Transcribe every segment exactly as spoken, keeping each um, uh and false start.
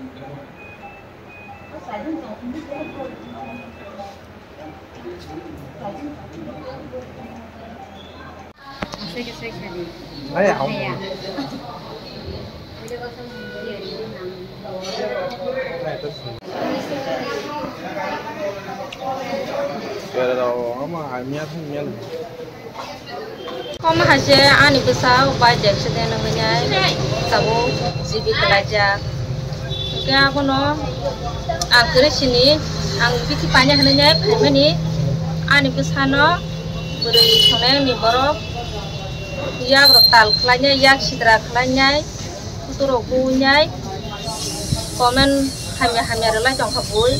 Omo hai se ani bwsa bike accident wngwi nai tabuk G B kwlaijak. Hwnkhe abono ang kwrwi sini, ang bithi paina hinwi nai phaimani ani bwsano bwrwi songnai ni borok yak rok tal khlainai, yak sidra khlainai. Photo rok buinai comment hamya hamya rwlai tongkha bui.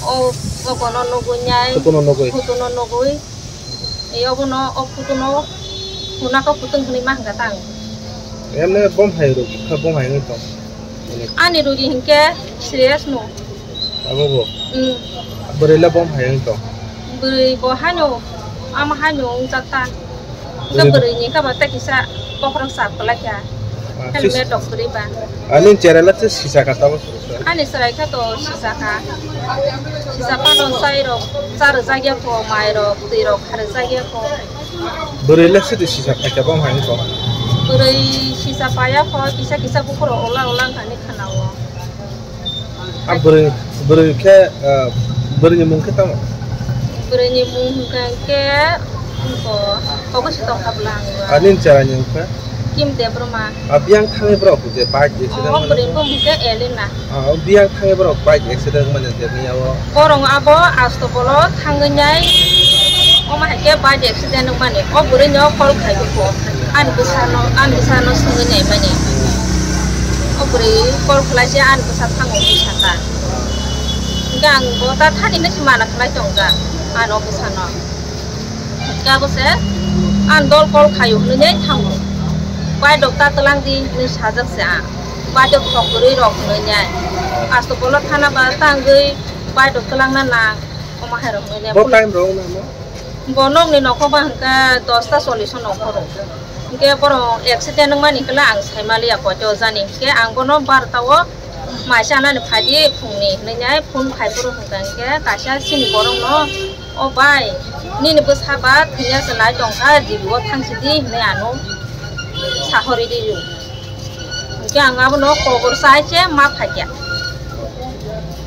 O, o bono nuguinai. Photo no nugui. Photo no nugui. Ei obono o photo no hwnakha photo hwnwi ma hwnkha tang. Emne bom hai rok kha bom hai wngwi tong. Ani rudi hinkhe serious no. Abo bo? Mm. Bwrwi le bom hai wng tong? Bwrwi bo haino, ama haino wngjak ta. Hwnkhe bwrwi ni khe ba tei kisa bokhorok sap kwlai kha. Ah, helmet rok kwrwi ba. Ani chwrai le sisa kha tamo? Ani chwrai khe to sisa kha. Sisa phano chai rok cha rwjak ya kho, mai rok, twi rok kha rwjak ya kho. Bwrwi le sidi sisa phaikha bom hai wng tong? Bwrwi sisa paiya kho, kisa kisa bukhuk rok ola ola wngkha hinwi khwnao. Ah, bwrwi, bwrwi khe, ah, bwrwini mung khe tamo? Bwrwini mung hwnkha khe, wngkha, kobo se tongkha bwla ang. Ah, nini chwraini mung khe? Kim Debbarma. Ah, biyang thangwi borok je bike accident. Oh, mani? Bwrwini mung khe Elena. Ah, biyang thangwi borok bike accident mani je niya o. Borok abo asto bolo thangwi nai, omo hai khe bike accident wngmani. O bwrwino call khai kho. Ani bwsano, ani bwsano swngwi naimani. O bwrwi call khlai se ani bwsa thango hinwi sakha. Hwnkhe ang bo ta thani hinwi se mana khlai tongjak ano bwsano. Hwnkhe abo se ani dol call khaio hinwi nai thango. Bike rok ta twlang di hinwi sajak se ang. Bike rok thok kwrwi rok hinwi nai. Asto bolo thana ba tangwi bike rok twlangna nang. Omo hai rok hinwi nai. Bo time rok wngna mo? Bo nokni nokhor ba hwnkhe dosta chollish o nokhor o. Hwnkhe borok accident wngmani hwnkhe ang saimaliya koito jani. Hwnkhe ang bono barota o maisa anani phaidi phungni hinwi nai phone khai phuru hwnkha hwnkhe kaisa chini borokno, "O bai, nini bwsa ba thwina se nai tongkha, G B o thangsidi," hinwi ano sahorwi rw. Hwnkhe ang abono kobor chai se ma phaikha.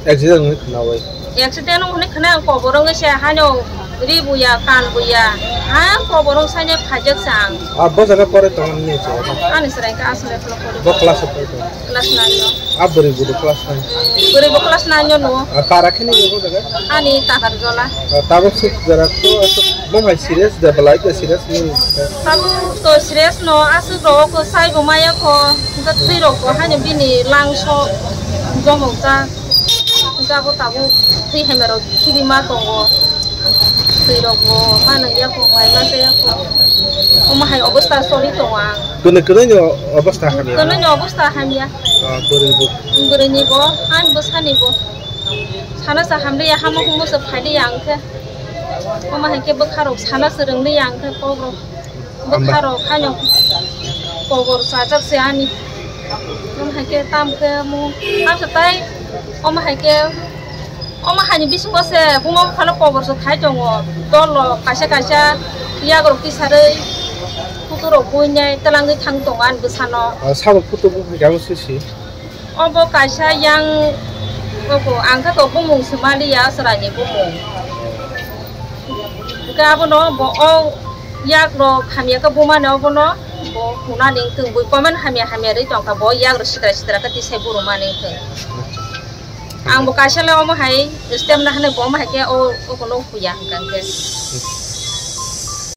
Accident wngwi khwnawi? Accident wngwi khwna ang kobor wngwi se haino ri buya, kan buya, ha kobor wng saine phaijak se ang. Ah, bo jaga pore tongo nini chwrai? Ani chwrai khe aswk level o pori. Bo class o pori tongo? Class nine o. Ah, bwrwi bo class nine? Bwrwi bo class nine o no. Ah, para khe nini bo jaga? Ani Takarjola. Ah, tabuk swk jora to, aswk bo hai serious da, belai da serious ni? Tabuk to serious no, aswk rok ko sai bo maya ko, hwnkhe twi rok bo haino bini langso jomok jak. Hwnkhe abo tabuk twi hamya rok khibima tongo. Twi rok bo ma nang ya ko, mai ma ya ko. Omo hai obostha choli tongo ang. Kwnwi, kwnwi ni obostha hamya? Kwnwi ni obostha hamya. Ah, bwrwi bo? Bwrwi ni bo, ani bwsa ni bo. Sana sa hamliya, hamo humo se phailiya ang khe. Omo hai khe bwkha rok sana se rwngliya ang khe kok rok. Bwkha rok haino kobor chajak se ani. Omo hai khe tam khe mo hamsa tai. Omo hai khe, omo hai ni bisingo se buma bupha no kobor se khai tongo. Dol rok kaisa kaisa yak rok tisarwi photo rok buinai twlangwi thang tongo ani bwsano. Ah, sabo photo buphai khe amo sisi? Obo kaisa yang, obo ang khe to bumung se maliya, chwraini bumung. Hwnkhe abono bo o yak rok hamya khe bumani obono bo hunani wngthung, bui comment hamya hamya rwi tongkha, bo yak rok sidra sidra khe tisai burumani wngthung. Ang bo kaisa le omo hai stem na hinwi bo omo hai khe o, obono huya hwnkha hwnkhe.